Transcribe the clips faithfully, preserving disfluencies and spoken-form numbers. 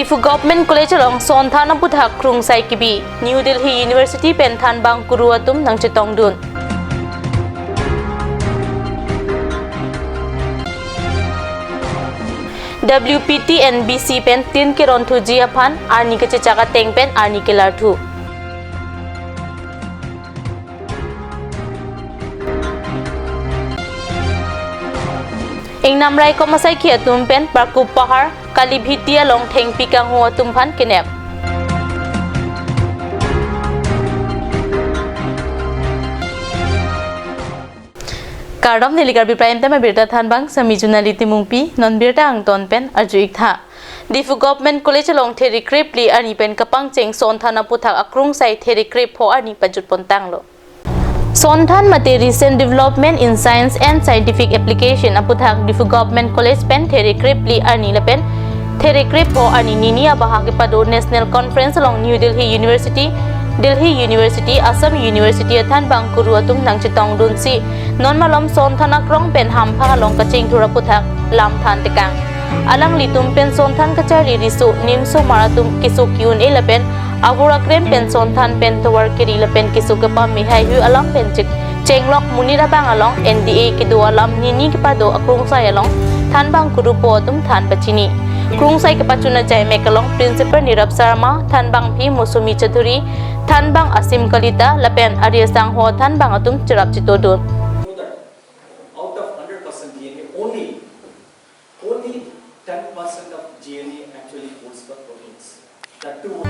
Diphu Government College along Sonthan aputhak krungsai kebi, New Delhi University pen thanbang kuru atum nangchetongdun. W P T N B C pen tin keronthuji aphan arni kachechak ateng pen arni kelarthu. Ingnam raikom asaikhi atum pen Parkup Pahar, Kalibhiti along thengpi kanghu atum aphan kenep. Kardom, neli Karbi Prime Time abirta thanbang, sami Junali Timungpi, non birta angton pen arju-ik tha. Diphu Government College along Therekrepli arni pen kapangcheng Sonthan aputhak akrungsai Therekrepho arni pajutpon tanglo. Sonthan mate Recent Development in Science and Scientific Application aputhak Diphu Government College pen Therekrepli arni lapen Therekrepho arni nini abahak kepado National Conference along New Delhi University, Delhi University, Assam University athanbang kuru atum nangchetongdunsi non malom Sonthan akrong pen hamphang along kachingthur aputhak lam than tekang. Alanglitum pen Sonthan kacharli riso nimso mar atum keso ki-un-e lapen abur akrem pen Sonthan pen tovar keri lapen keso kepame haihui alam pen chik chenglok monit abang along N D A kedo alam nini kepado akrungsai along thanbang kurupo atum than pachini. Krungsai kepachun ajaimek along Principal Nirav Sharma, thanbangpi Mosumi Chaudhury, thanbang Asim Kalita lapen ari asangho thanbang atum cherap chetongdun. Out of hundred percent D N A, only, only ten percent of D N A actually holds the proteins. That too.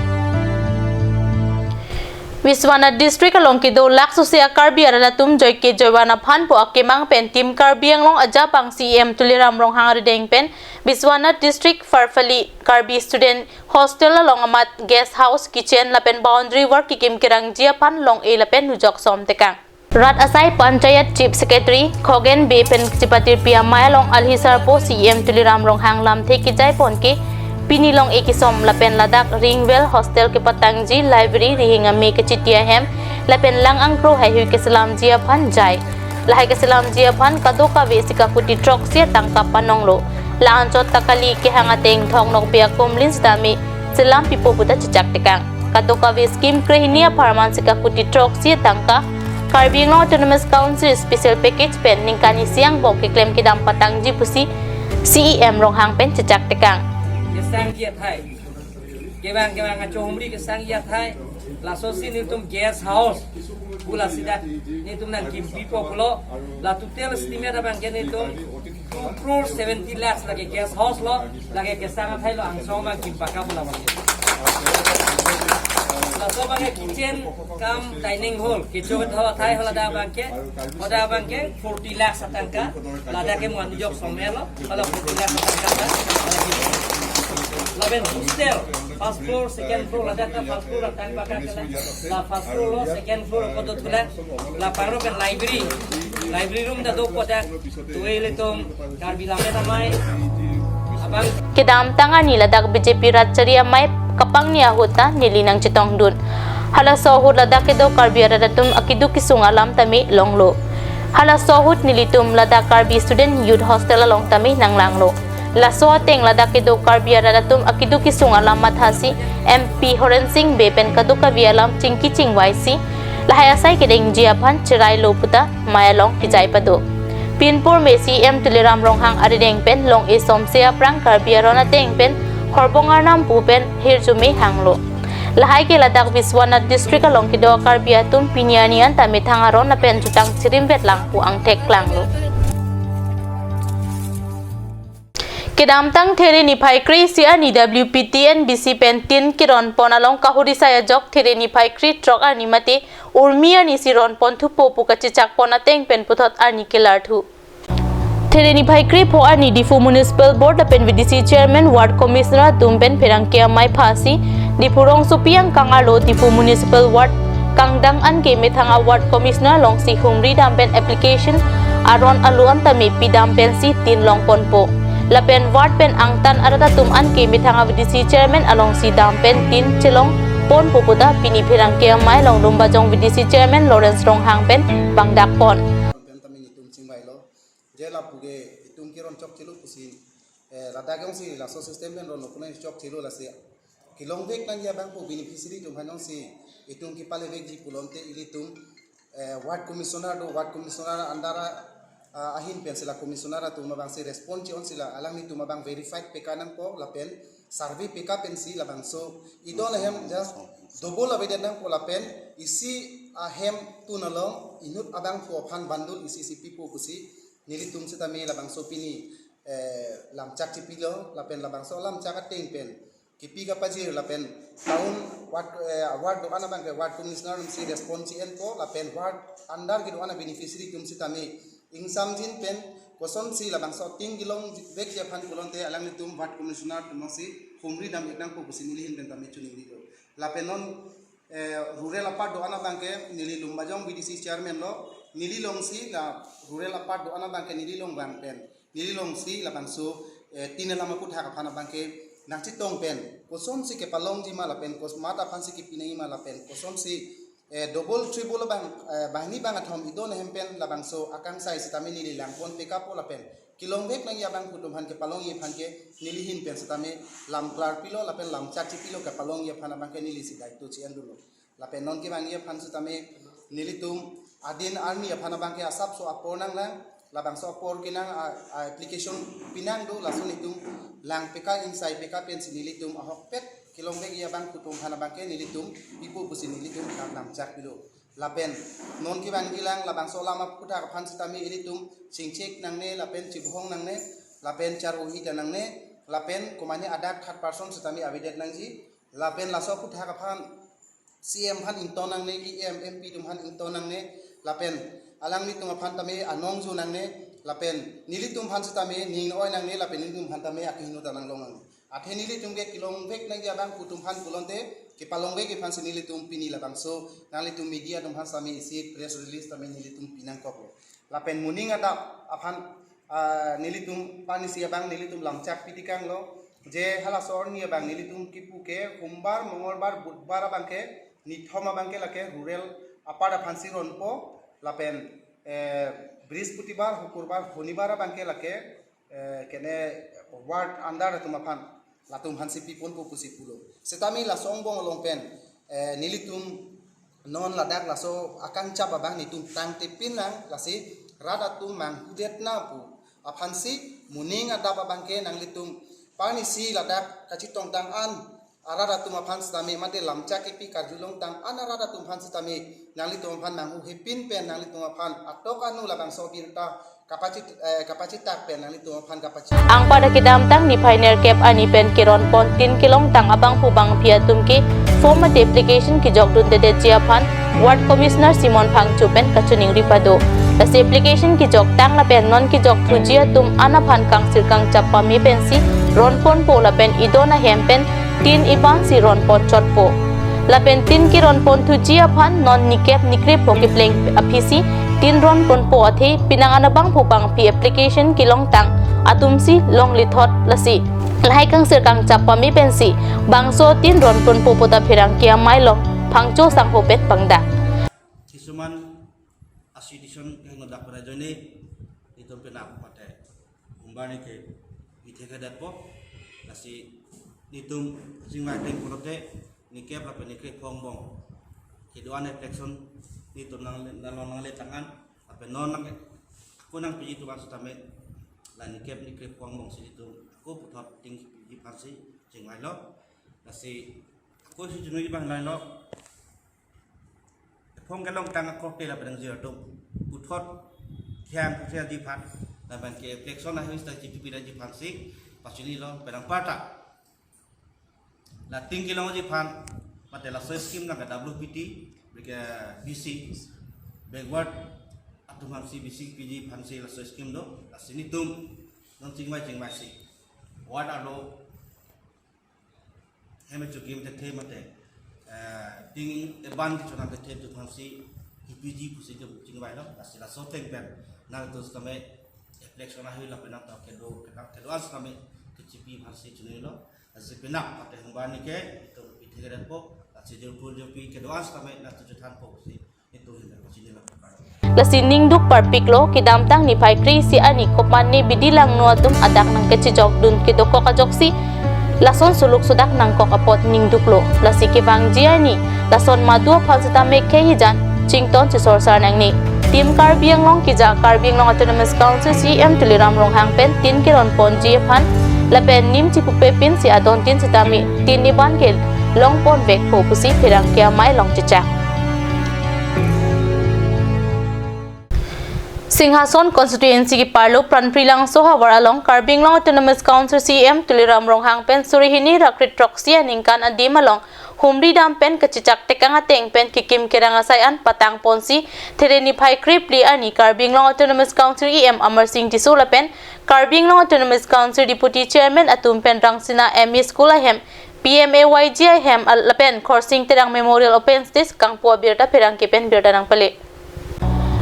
Biswanath District along kedo laksose a-Karbi arat atum joike joivan aphan pu akemang pen Team Karbi Anglong ajapang C E M Tuliram Ronghang arideng pen Biswanath District Farfali Karbi Student Hostel along amat guest house, kitchen lapen boundary work kekim kerangji aphan long-e lapen nujok som tekang. Rat asai Panchayat Chief Secretary Khogen Bey pen chipatirpi amei along alhi sarpo C E M Tuliram Ronghang lamthe kejai pon ke pini long-e kesom lapen ladak ring well, hostel kepatangji, library, rihing ame kachiti ahem lapen lang angkro haihui keselamji aphan jai. Lahai keselamji aphan kadokave sika kuti throksi atangka panonglo. La-anchot ta kali, kehang ateng thong nokbe akumlin sitame selam pipo puta chechak tekang. Kadokave scheme krehini apharman sika kuti throksi atangka Karbi Anglong Autonomous Council Special Package pen ningkan isi angbong keklem kedam patangji pusi C E M Ronghang pen chechak tekang. Kesangji athai, kevang kevang achomri kesangji athai, lasosi nelitum guest house pu lasi dak nelitum nangkimpipo pulo, la total estimate abang ke nelitum two crore seventy lakhs lake guest house lo, lake kesang athai lo, angsong abang kimpaka pu labang ke. Laso abang ke kitchen cum dining hall, kecho ketho athai ho ladak abang ke, ladak abang ke forty lakhs atangka, ladak ke mo anujok som-e lo, hala forty lakhs atangka ta. Lapen hostel, first floor, second floor, ladak ta first floor atangka ke la, la first floor lo, second floor ko do thula, la paro pen library, library room ta do ko ta, tuwe ilitum Karbi Lammet Amei abang. Kedamtang arni ladak B J P rat chari amei kapangni ahut ta neli nangchetongdun. Halaso ahut ladak kedo Karbi arat atum akeduk kesung alam tame longlo. Halaso ahut nelitum ladak Karbi Student Youth Hostel along tame nanglanglo. Laso ateng ladak kedo Karbi arat atum akeduk kesung alam mathasi M P Horen Sing Bey pen kadokave alam chingki chingvaisi lahai asai kedengji aphan cherailo puta mei along kejai pado. Pinpur me C E M Tuliram Ronghang arideng pen long-e somse aphrang Karbi aron ateng pen Horbong Arnam pu pen hirjume hanglo. Lahai ke ladak Biswanath District along kedo Karbi atum pini arni an ta methang aron lapen jutang chirimvet lang pu angthek klanglo. Kedamtang There niphai kre-isi arni W P T N B C pen tin keron pon along kahuri sai ajok There niphai kre-throk arni mate Urmi arnisi ron pon thupo pu kachechak pon ateng pen puthot arni kelarthu. There niphai krepho arni Diphu Municipal Board lapen V D C Chairman, Ward Commissioner atum pen pherangke amei phasi Diphu rongsopi angkang arlo Diphu Municipal Ward kangdang an ke methang a Ward Commissioner alongsi humri dam pen application aron alu an tame pidam pensi tin long ponpo. Lapen ward pen angtan arat atum an ke methang a V D C Chairman alongsi dam pen tin chelong ponpo puta pini pherangke amei along Lumbajong V D C Chairman Lawrence Ronghang pen bangdak pon. Pen tame nelitum chingvailo. Je lapu ke itum keron chokchelo pusi Eh, ladak jongsi laso system pen ron lo pulang chokchelo lasi kelongvek nangji abang pu beneficiary atum aphan jongsi itum kepalevekji pulote ilitum, eh, ward commissioner do, ward commissioner under, ah, ahin pensi la commissioner atum abangsi response chi-onsi la alanglitum abang verified peka nangpo lapen survey peka pensi labangso idon ahem just double avedet nangpo lapen isi ahem tun along inut abangphu aphan bandul isi isi pipo pusi nelitum sitame labangso pini, eh, lamchak chipilo lapen labangso lamchak ateng pen kipi kapajir lapen town ward, eh, ward do-an abangke ward commissioner atumsi response chi-enpo lapen ward under kedo-an abeneficiary atum sitame ingsamjin pen kosonsi labangso ating kelongvekji aphan pulote alanglitum ward commissioner atumsi humri dam-ik nangpo pusi neli ahin pen tame choningri do. Lapen non, eh, rural apart do-an abangke neli Lumbajong B D C chairman lo, neli alongsi la rural apart do-an abangke neli along abang pen neli alongsi labangso, eh, tin alam aputhak aphan abangke nangchetong pen kosonsi kepalongji ma lapen kos mat aphansi kepi nangji ma lapen kosonsi, eh, double triple abang, eh, banghini bangkethom idon ahem pen labangso akangsai sitame neli langpon pekapo lapen kelongvek nangji abangphu atum aphan kepalongji aphan ke neli ahin pen sitame lam klarpilo lapen lamchak chipilo kepalongji aphan abangke nelisi daito chi-en dolo. Lapen non kevangji aphan sitame nelitum adin arni aphan abangke asapso apor nanglang, labangso apor kenang a, a application pinang do laso nelitum lang peka ingsai peka pensi nelitum ahokpet kelongvekji abangphu atum aphan abangke nelitum pipo pusi nelitum lamchak pilo. Lapen non kevangji lang labangso alam aputhak aphan sitame ilitum chingchek nangne lapen chibohong nangne lapen charo-i ta nangne lapen komane adak third person sitame avedet nangji lapen laso aputhak aphan C M aphan ington nangne, E M, M P atum aphan ington nangne, lapen alanglitum aphan tame anong jo nangne, lapen nelitum aphan sitame ning oi nangne, lapen nelitum aphan tame akehingno ta nanglong nangne. Athe nelitum ke kelongvek nangji abangphu atum aphan pulote kepalongvekji aphansi nelitum pini labangso nanglitum media atum aphan sitame isi press release tame nelitum pinangkoklo. Lapen moning adap aphan, ah, nelitum panisi abang nelitum lamchak pitikanglo. Je halaso arni abang nelitum kipu ke Sombar, Mongolbar, Budbar abangke nithom abangke lake rural apart aphansi ronpo lapen, eh, Brihaspatibar, Sukurbar, Sonibar abangke lake, eh, kene ward under atum aphan latum aphansi piponpo pusi pulo. Sitame laso angbong along pen, eh, nelitum non ladak laso akangchap abang nelitum tangtepin nang lasi rat atum manghudet na pu aphansi moning adap abangke nanglitum panisi ladak kachetongtang an arat atum aphan sitame mate lamchak kepi karjulongtang an arat atum aphan sitame nanglitum aphan manghuhepin pen nanglitum aphan atok anu labangso birta kapachit, eh, kapachitak pen nanglitum aphan kapachit. Anparta kedamtang niphai nerkep arni pen keronpon tin kelongtang abangphu bangphi atum ke form mate application kejokdundedetji aphan Ward Commissioner Simon Phangcho pen kachiningri pado. Lasi application kejoktang lapen non kejokthuji atum an aphan kangsir kangchap pame pensi ronponpo lapen idon ahem pen tin ibansi ronpon chotpo. Lapen tin keronponthuji aphan non nikep nikrepho kepleng aphisi tin ronponpo athe penang an abangphu bangphi application kelongtang atumsi longlethot lasi lahai kangsir kangchap pame pensi bangso tin ronponpo puta pherangke amei along Phangcho sangho pen pangdak. Kisuman asituation ke ngodak pada jone itum penap pate umbar ni ke ithe ke datpo lasi itum singwai ting pulote nikep lapen nikrepho angbong kedo-an application nelitum nang nang nangle tangan lapen non nang ako nangpiji atum sitame la nikep nikrepho angbong si itum ako puthot tingpiji aphansi chingvailo lasi ako si chunui abang lailo. Ephong kelongtang akorte lapen angjir atum puthot kehang puthotji aphan lapen ke application ahut ta G P P daji aphansi pachinilo penang parta. La tin kelongji aphan mate laso scheme nang ke W P T, ke B C, backward atum aphansi B C piji aphansi laso scheme do, lasi nelitum non chingvai chingvaisi ward arlo hem kecho kim te the mate, eh, tin eban kechonam te the atum aphansi kepiji pusi itum chingvailo, lasi laso ateng pen nangtum sitame application ahut lapen nangtum kedo kedang kedo-an sitame kechipi aphansi chinuilo, lasi penap mate hemba ni ke itum ithe ke datpo, lasi jirpo jirpi kedo-an sitame nangtum chethanpo pusi itum hin pachinilo. Lasi ningduk parpiklo, kedamtang niphai kre-isi arni komatne bidi langno atum adak nangkechejokdun kedokok ajoksi lason suluk sodak nangkok apot ningduklo. Lasi kevangji arni lason madu aphan setame khei hijan chington chisorsar nangne. Team Karbi Anglong keja Karbi Anglong Autonomous Council C E M Tuliram Ronghang pen tin keron ponji aphan lapen nim chipupe pinsi adontin setame tin iban ke longpon vekpo pusi pherangke amei along chechak. Singhason constituency keparlo Pranpri Langso havar along Karbi Anglong Autonomous Council C E M Tuliram Ronghang pen suri hini ra kre throksi aningkan adim along humri dam pen kachechak tekang ateng pen kekim kerang asai an patang ponsi There niphai kre-phli arni Karbi Anglong Autonomous Council E M Amarsing Tisso lapen Karbi Anglong Autonomous Council Deputy Chairman atum pen Rangsina M E School ahem, P M A Y G ahem al- lapen Khorsing Terang Memorial Open Stage kangpu abirta pherangke pen birta nangpale.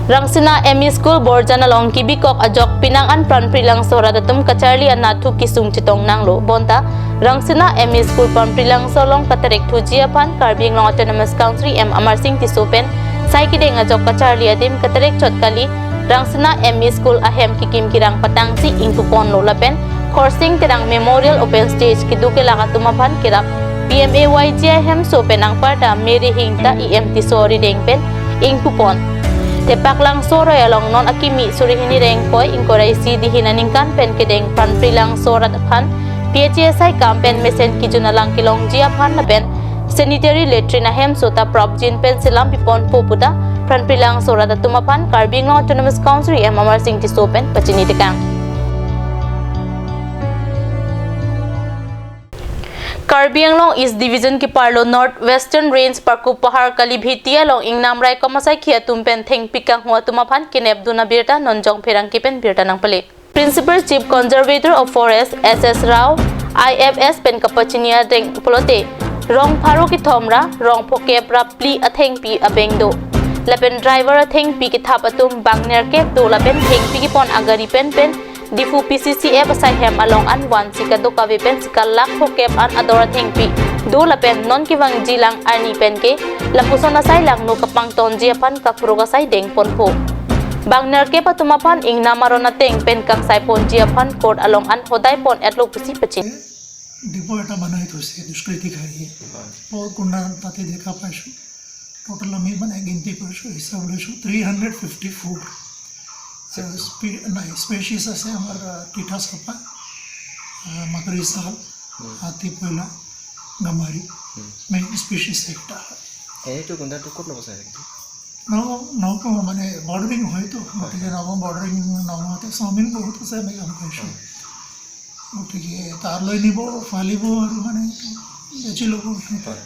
Rangsina M E School Borjan along kebikok ajok penang an Pranpri Langso rat atum kacharli anatthu kesung chetong nanglo. Bonta Rangsina M E School Pranpri Langso along katerek thuji aphan Karbi Anglong Autonomous Council E M Amarsing Tisso pen sai kedeng ajok kacharli adim katerek chot kali, Rangsina M E School ahem kekim kerang patangsi ingpuponlo lapen Khorsing Terang Memorial Open Stage keduk kelak atum aphan kerap P M A Y G ahemso pen anparta Mary Hingta E M Tisso arideng pen ingpupon. Tepak Langso aroi along non akimi suri hini ra ingkoi ingkoi ra isi dihin aningkan pen kedeng Pranpri Langso rat aphan P H E asai kam pen mesen kejun alang kelongji aphan lapen sanitary latrine ahemso ta prapjin pen selam piponpo puta Pranpri Langso rat atum aphan Karbi Anglong Autonomous Council E M Amarsing Tisso pen pachini tekang. Karbi Anglong East Division keparlo North Western Range Parkup Pahar Kalibhiti along ingnam raikom asaikhi atum pen thengpi kanghu atum aphan kenepdun abirta non jong pherangke pen birta nangpale. Principal Chief Conservator of Forest S S Rao I F S pen kapachini adeng pulote rong pharo kethom ra rong phokep ra phli athengpi abeng do. Lapen driver athengpi kethap atum bang nerkep do lapen thengpi kepon agari pen pen Diphu P C C F asai hem along an vansi kadokave pensi kalak phokep an ador athengpi do lapen non kevangji lang arni pen ke lapuson asai langno kapangtonji aphan kakruk asai dengponpo. Bang nerkep atum aphan ingnam aron ateng pen kangsai ponji aphan court along an hodai pon-etlo pusi pachini. Depot এটা বনাই থৈছে দুষ্কৃতিকাৰীয়ে। হয়। বহুত গুণ্ডা তাতে দেখা পাইছোঁ। টোটেল আমি মানে গিনতি কৰিছোঁ, হিচাপ লৈছোঁ, থ্ৰী হাণ্ড্ৰেড ফিফটি ফ'ৰ। স্পি- নাই, স্পেচিছ আছে আমাৰ, আহ, তিতা চাপা, আহ, মাকৰি চাল, হুম। হাতী পইলা, গামাৰি, হুম। মেইন স্পেচিছ এইকেইটা হয়। এইটো গুণ্ডাটো ক'ত ল'ব চাই কিন্তু? নগাঁও, নগাঁও মানে বৰ্ডাৰিং হয়তো, হয়, গতিকে হয়। নগাঁও বৰ্ডাৰিং, নগাঁৱতে চাওমিন বহুত আছে, আমি গম পাইছোঁ। হয়। গতিকে তালৈ নিব, ফালিব আৰু মানে এইটো বেচি ল'ব সিহঁতে। হয়।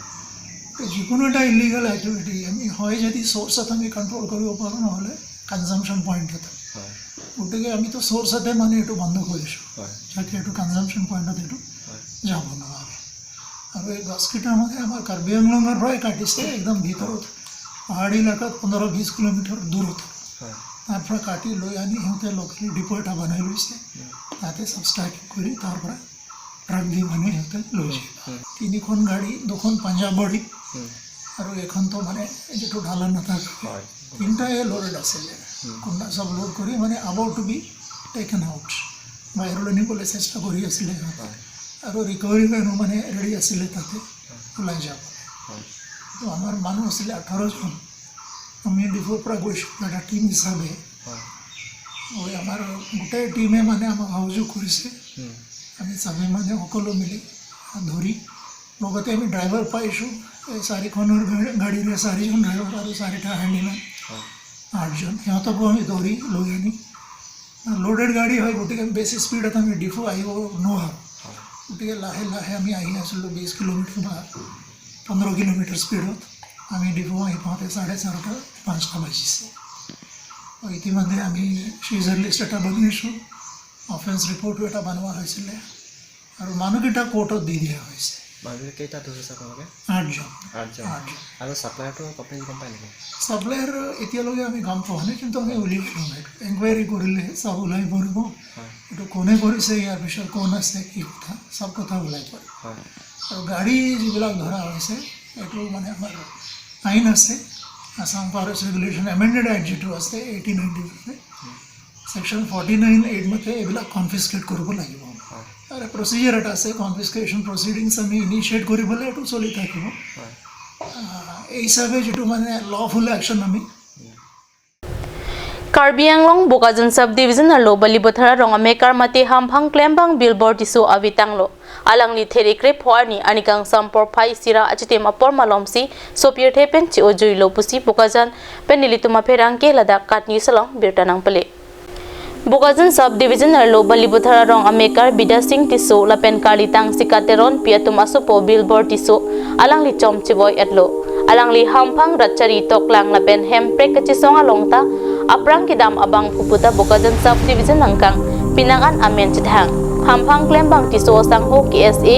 তো যিকোনো এটা ইলিগেল এক্টিভিটি আমি হয় যদি চ'ৰ্চ এটা আমি কণ্ট্ৰল কৰিব পাৰোঁ, নহ'লে কনজাম্পশ্যন পইণ্ট এটা। হয়। গতিকে আমিতো চ'ৰ্চ এটা মানে এইটো বন্ধ কৰিছোঁ। হয়। যাতে এইটো কনজাম্পশ্যন পইণ্টত এইটো হয়। যাব নোৱাৰে। আৰু এই গছকেইটা মানে আমাৰ কাৰ্বি আংলঙৰ পৰাই কাটিছে, একদম ভিতৰত পাহাৰী এলেকাত পোন্ধৰ বিশ কিলোমিটাৰ দূৰত। হয়। তাৰ পৰা কাটি লৈ আনি সিহঁতে লোকেলি ডিপো এটা বনাই লৈছে। উম। তাতে ছাবষ্টাক কৰি তাৰ পৰা ট্ৰাক দি মানে সিহঁতে লৈ যায়। উম। তিনিখন গাড়ী, দুখন পাঞ্জাৱৰ, উম। আৰু এখনতো মানে যিটো ঢালা নাথাকে। হয়। তিনিটাই লোডেড আছিলে। উম। কোনোবা চব লোড কৰি মানে about to be taken out, বাহিৰলৈ নিবলৈ চেষ্টা কৰি আছিলে সিহঁতে। হয়। আৰু ৰিকভাৰী ভেনো মানে ৰেডি আছিলে তাতে হয়। ওলাই যাব। হয়। তো আমাৰ মানুহ আছিলে ওঠৰ জন। আমি ডিফুৰ পৰা গৈছোঁ এটা টিম হিচাপে। হয়। হয়, আমাৰ গোটেই টিমে মানে আমাক সহযোগ কৰিছে। হুম। আমি চবে মানে সকলো মিলি ধৰি লগতে আমি ড্ৰাইভাৰ পাইছোঁ। এই চাৰিখনৰ গাড়ী- গাড়ীৰে চাৰিজন ড্ৰাইভাৰ আৰু চাৰিটা হেণ্ডিমেন। হয়। আঠজন। সিহঁতকো আমি ধৰি লৈ আনি, লোডেড গাড়ী হয়, গতিকে বেছি স্পীডত আমি ডিফু আহিব নোৱাৰোঁ। হয়। গতিকে লাহে লাহে আমি আহি আছিলোঁ বিশ কিলোমিটাৰ বা পোন্ধৰ কিলোমিটাৰ স্পীডত। আমি ডিফু আহি পাওঁতে চাৰে চাৰিটা, পাঁচটা বাজিছে। ইতিমধ্যে আমি চিজাৰ লিষ্ট এটা বনাইছোঁ, অফেন্স ৰিপৰ্টো এটা বনোৱা হৈছিলে। আৰু মানুহকেইটা কোৰ্টত দি দিয়া হৈছে। মানুহ কেইটা ধৰিছে আপোনালোকে? আঠজন। আঠজন। আঠজন। আৰু ছাপ্লায়াৰটো কমপ্লেইন গম পায় নেকি? ছাপ্লায়াৰ এতিয়ালৈকে আমি গম পোৱা নাই, কিন্তু আমি উলিয়াই ল'ম এইটো। এনকুৱায়াৰী কৰিলে চব ওলাই পৰিব। হয়। এইটো কোনে কৰিছে, ইয়াৰ পিছত কোন আছে, কি কথা, চব কথা ওলাই পৰিব। হয়। আৰু গাড়ী যিবিলাক ধৰা হৈছে, এইটো মানে আমাৰ আইন আছে, আছাম ফৰেষ্ট ৰেগুলেশ্যন এমেণ্ডেড এক্ট যিটো আছে eighteen ninety four, section forty nine eight মতে এইবিলাক কনফিস্কেট কৰিব লাগিব। আৰু প্ৰচিজাৰ এটা আছে, কনফিস্কেশ্যন প্ৰচিডিংছ আমি ইনিচিয়েট কৰিবলৈ এইটো চলি থাকিব। আহ, এই হিচাপে যিটো মানে লফুল একশ্যন আমি Karbi Anglong Bokajan Sub Division arlo Balipathar arong amekar mate Hamphang Klembang Bilbor Tisso ave tanglo. Alangli There krepho arni anikangsam porphai isi ra achitim apor malomsi sopirthe pen che-ojuilo pusi Bokajan pen nelitum apherangke ladak KAT News along birta nangpale. Bokajan Sub Division arlo Balipathar arong amekar Bidya Sing Tisso lapen karli Tangsikat Teronpi atum asopo Bilbor Tisso alangli chom chevoi-etlo. Alangli Hamphang Ratchari Toklang lapen Hemprek kachesong along ta aphrang kedam abangphu puta Bokajan Sub Division angkang penang an amen chethang. Hamphang Klembang Tisso asangho K S A,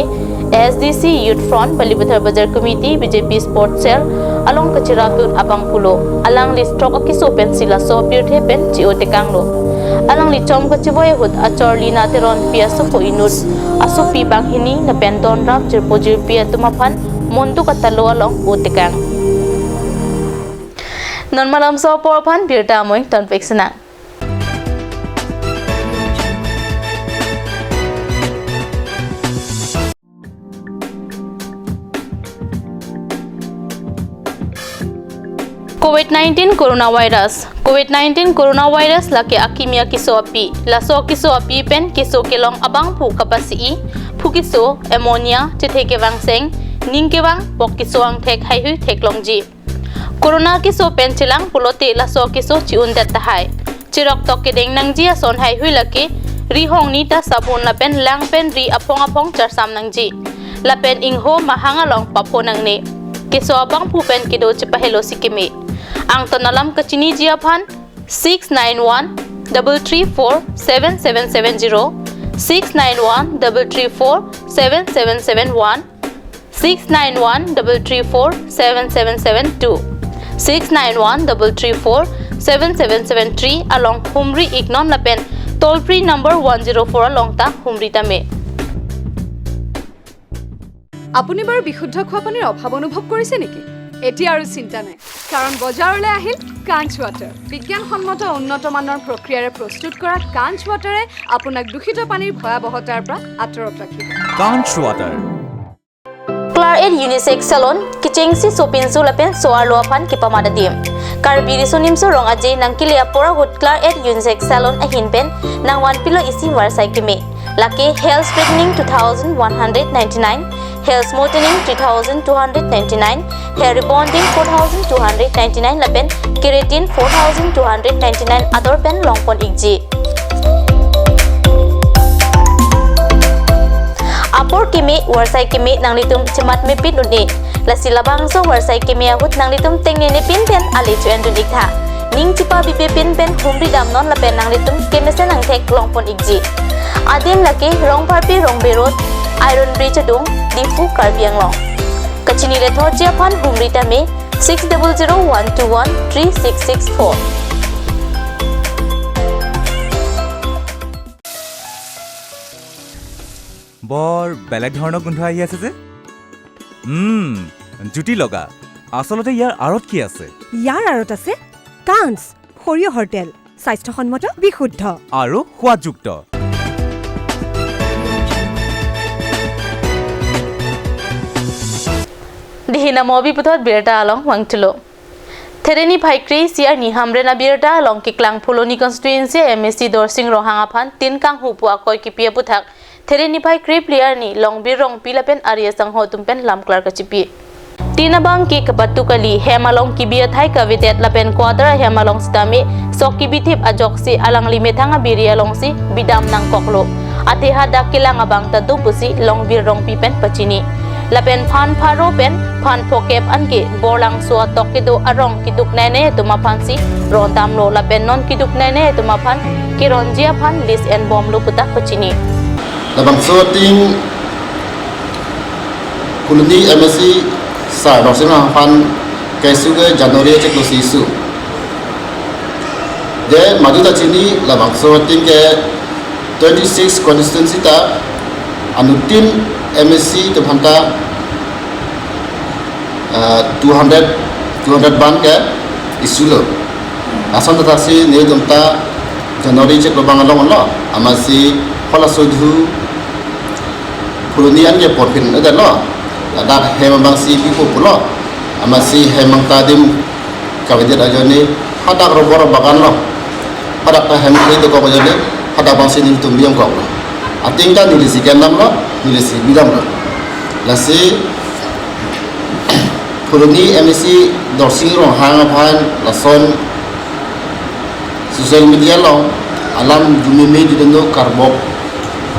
A S D C, Youth Front, Balipathar Bazar Committee, B J P Sports Cell along kachirapdun abangphulo. Alangli throk akeso pensi laso pirthe pen che-o tekanglo. Alangli chom kachevoi ahut achor Lina Teronpi asopo inut asopi banghini lapen Donrap jirpo jirpi atum aphan Montu Katalo along o tekang. Non malomso apor aphan birta amoi tonpek sinang. Covid nineteen coronavirus. Covid nineteen coronavirus lake akimi akeso api. Laso akeso api pen keso kelong abangphu kapasi-i, phu keso, pneumonia, chethe kevangseng, ning kevang, pok keso angthek haihui theklongji. Corona keso pen chelang pulote laso keso chi-undet tahai. Cherok tok kedeng nangji ason haihui lake ri hongni ta sabun lapen lang pen ri aphong aphong charsam nangji. Lapen ingho mahang along papho nangne. Keso abangphu pen kedo chepahelo si keme. Angton alam kachiniji aphan six nine one double three four seven seven seven zero, six nine one double three four seven seven seven one, six nine one double three four seven seven seven two, six nine one double three four seven seven seven three along humri iknon lapen toll free number one zero four along ta humri tame. আপুনি বাৰু বিশুদ্ধ খোৱা পানীৰ অভাৱ অনুভৱ কৰিছে নেকি? এতিয়া আৰু চিন্তা নাই, কাৰণ বজাৰলৈ আহিল কাঞ্চ ৱাটাৰ। বিজ্ঞানসন্মত উন্নত মানৰ প্ৰক্ৰিয়াৰে প্ৰস্তুত কৰা কাঞ্চ ৱাটাৰে আপোনাক দূষিত পানীৰ ভয়াৱহতাৰ পৰা আঁতৰত ৰাখিব। কাঞ্চ water. Claret Unisex Salon, kechengsi sopinso lapen so-arlo aphan kepamat adim. Karbi Riso Nimso Rong Aje nangkele apor ahut Claret Unisex Salon ahin pen nangvanpilo isi varsai keme. Lake hair straightening two thousand one hundred ninety-nine, hair smoothening three thousand two hundred ninety-nine, hair rebonding four thousand two hundred ninety-nine lapen keratin four thousand two hundred ninety-nine ador pen longpon ikji. Apor keme, varsai keme nanglitum chematmepin un-e. Lasi labangso varsai keme ahut nanglitum tengnenepin pen ale cho-endun iktha. Ning chepabibe pin pen humri damnon lapen nanglitum kemesen angthek longpon ikji. Adim lake Rongpharpi Rongbe Road, Iron Bridge adung, Diphu, Karbi Anglong. Kachini lethotji aphan humri tame six double zero one two one three six six four. বৰ বেলেগ ধৰণৰ গোন্ধ আহি আছে যে। উম, জুতি লগা। আচলতে ইয়াৰ আঁৰত কি আছে? ইয়াৰ আঁৰত আছে কাঞ্চ, সৰিয়হৰ তেল, স্বাস্থ্যসন্মত, বিশুদ্ধ। আৰু সোৱাদযুক্ত। Dihina mobi puthot birta along vangthulo. There niphai kre-isi arni Hamren abirta along keklang Phuloni constituency M A C Dorsing Ronghang aphan tin kanghu pu akoi kipi aputhak There niphai krephli arni Longbir Rongpi lapen ari asangho atum pen lamklar kachipi. Tin abang ke kapatu kali, hem along kebi athai kavedet lapen quarter ahem along sitame sok kebithip ajoksi alangli methang abiri alongsi bidam nangkoklo. Athe hadak kelang abang ta do pusi Longbir Rongpi pen pachini. Lapen phan pharo pen phan phokep anke Borlangso atok kedo arong keduk nainai atum aphansi rondamlo lapen non keduk nainai atum aphan keronji aphan list enbomlo puta pachini. Labangso ating Phuloni M A C sir Dorsing Ronghang aphan kesu ke January chiklo isi su. De madu ta chini labangso ating ke twenty six constituency ta anuttin M A C atum aphanta, ah, two hundred, two hundred ban ke issue lo. Lason thaksi nelitum ta January chiklo abang along lo, amatsi halaso dhu Phuloni an ke porphin ede lo. Ladak hem abangsi bipo pulo. Amatsi hem abang ta adim kavedet ajoine hadak rubber bagan lo. Hadak ta hem kali dokok ajoine hadak abangsi nelitum biyong kok lo. Atheng ta nelisi kendam lo, nelisi bidam lo. Lasi Phuloni M A C Dorsing Ronghang aphan lason social media along alam jumime judeno karbok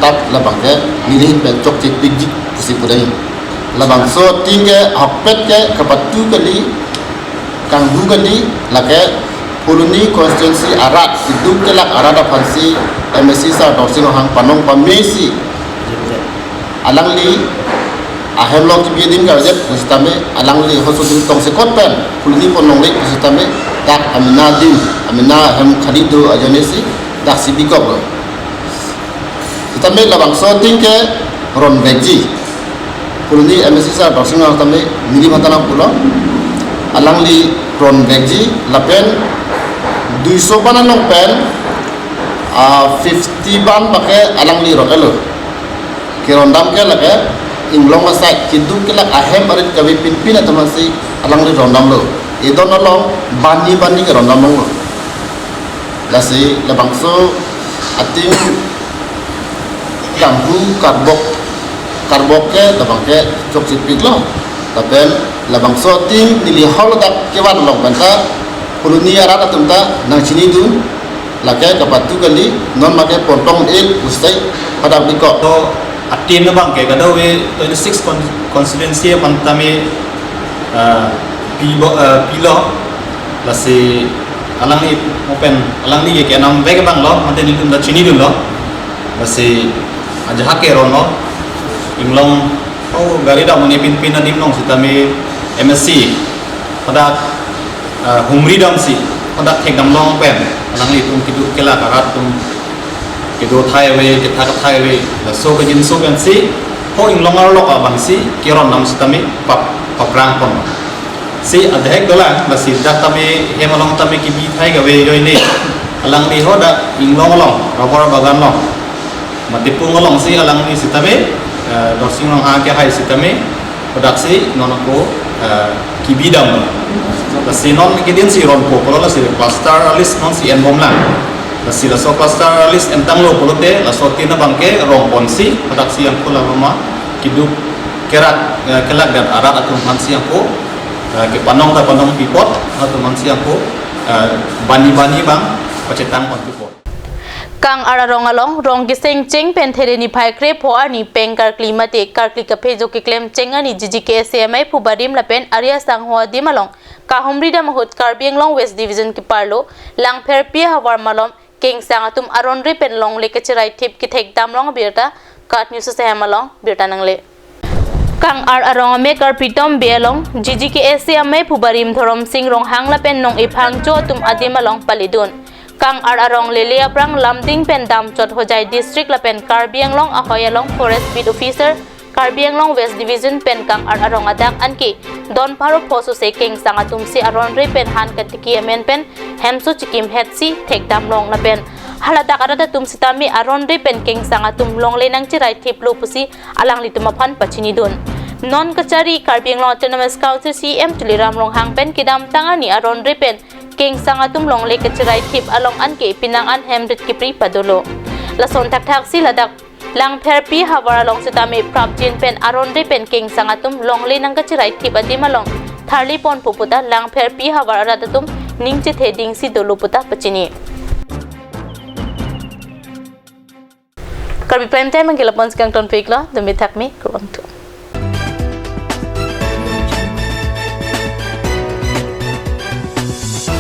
tap labang ke nelihin pen chokche pikjik pusi pudai. Labangso atheng ke ahokpet ke kapatu kali, kanghu kali, lake Phuloni constituency arat, keduk kelak arat aphansi M A C sar Dorsing Ronghang panong pamesi alangli ahem along kebi adim kavedet pusitame alangli halaso dhu tongsekot pen Phuloni pon longle pusitame dak amena adim, amena hem kali do ajoine si daksi bikok lo. Sitame labangso atheng ke ronvekji. Phuloni M A C sar Dorsing Ronghang tame neli matan pulo. Alangli ronvekji lapen duiso ban along pen, ah, fifty ban bak ke alangli ron-et lo. Kerondam ke lake inglong asai keduk kelak ahem arit kave pinpin atum aphansi alangli rondam lo. Edon along bani bani kerondam lo. Lasi labangso atheng kanghu karbok, karbok ke labang ke chokche pik lo. Lapen labangso atheng neli haladak kevan along pen ta Phuloni arat atum ta nangchinidun, lake kapatu kali, non make pontong ek ustai hadak bikok. To atheng abang ke kadokave twenty-six con-, constituency aphan tame, ah, pi bo, ah, pilo. Lasi alangli open, alangli ke kenamvek abang lo, mate nelitum ta chinidun lo. Lasi ajahak ke ron lo. Inglong, oh, gari damne pinpin adim along sitame M A C hadak, ah, humri damsi hadak thekdam long pen alanglitum keduk kelak arat atum kedo thai ave, ketha kathai ave, laso kejinso pensi ho inglong arlo abangsi kerondam sitame pap, paprang pon. Si adhek dolang, lasi dak tame hem along tame kebi thai kave ajoine alangli hadak inglong along, rubber bagan along, mate pung alongsi alangli sitame, eh, Dorsing Ronghang kehai sitame, hadaksi non ako, eh, kebi dam. Lasi non kedinsi ronpo pulo, lasi cluster list nonsi enbomlang. Lasi laso cluster list entanglo pulote, laso atheng abang ke rong ponsi, hadaksi angko lama keduk kerak, eh, kelak dan arat atum aphansi angko, eh, kepanong ta panong pi apot, atum aphansi angko, eh, bani bani abang pachetang pon pi apot. Kangar arong along, rong keseng cheng pen There niphai krepho arni peng karkli mate karkli kaphejok keklem cheng arni G G K S A amei phu barim lapen ari asangho adim along kahumri dam ahut Karbi Anglong West Division keparlo Langpherpi havar malom kengsang atum aron-re pen longle kacherai thip kethek dam long abirta KAT News Assam along birta nangle. Kangar arong amek karpitom be along G G K S A amei phu barim Dhoromsing Ronghang lapen nong-e phangcho atum adim along palidun. Kangar arong lele aphrang Lumding pen Damchot Hojai District lapen Karbi Anglong ahoi along Forest Beat Officer Karbi Anglong West Division pen Kangar arong adak anke don pharo pho sose kengsang atumsi aron-re pen han katiki amen pen hemso chikim hetsi thekdam long lapen haladak arat atum sitame aron-re pen kengsang atum longle nangcherai thiplo pusi alanglitum aphan pachinidun. Non kachari Karbi Anglong Autonomous Council C E M Tuliram Ronghang pen kedamtang arni aron-re pen kengsang atum longle kacherai thip along anke penang an hem rit kepri padolo. Lason thakthaksi ladak Langpherpi havar along sitame prapjin pen aron-re pen kengsang atum longle nangkacherai thip adim along tharli ponpo puta Langpherpi havar arat atum ning chethe dingsi dolo puta pachini. Karbi Prime Time angke lapon si kangton piklo, dumi thakmi, kurvangthu.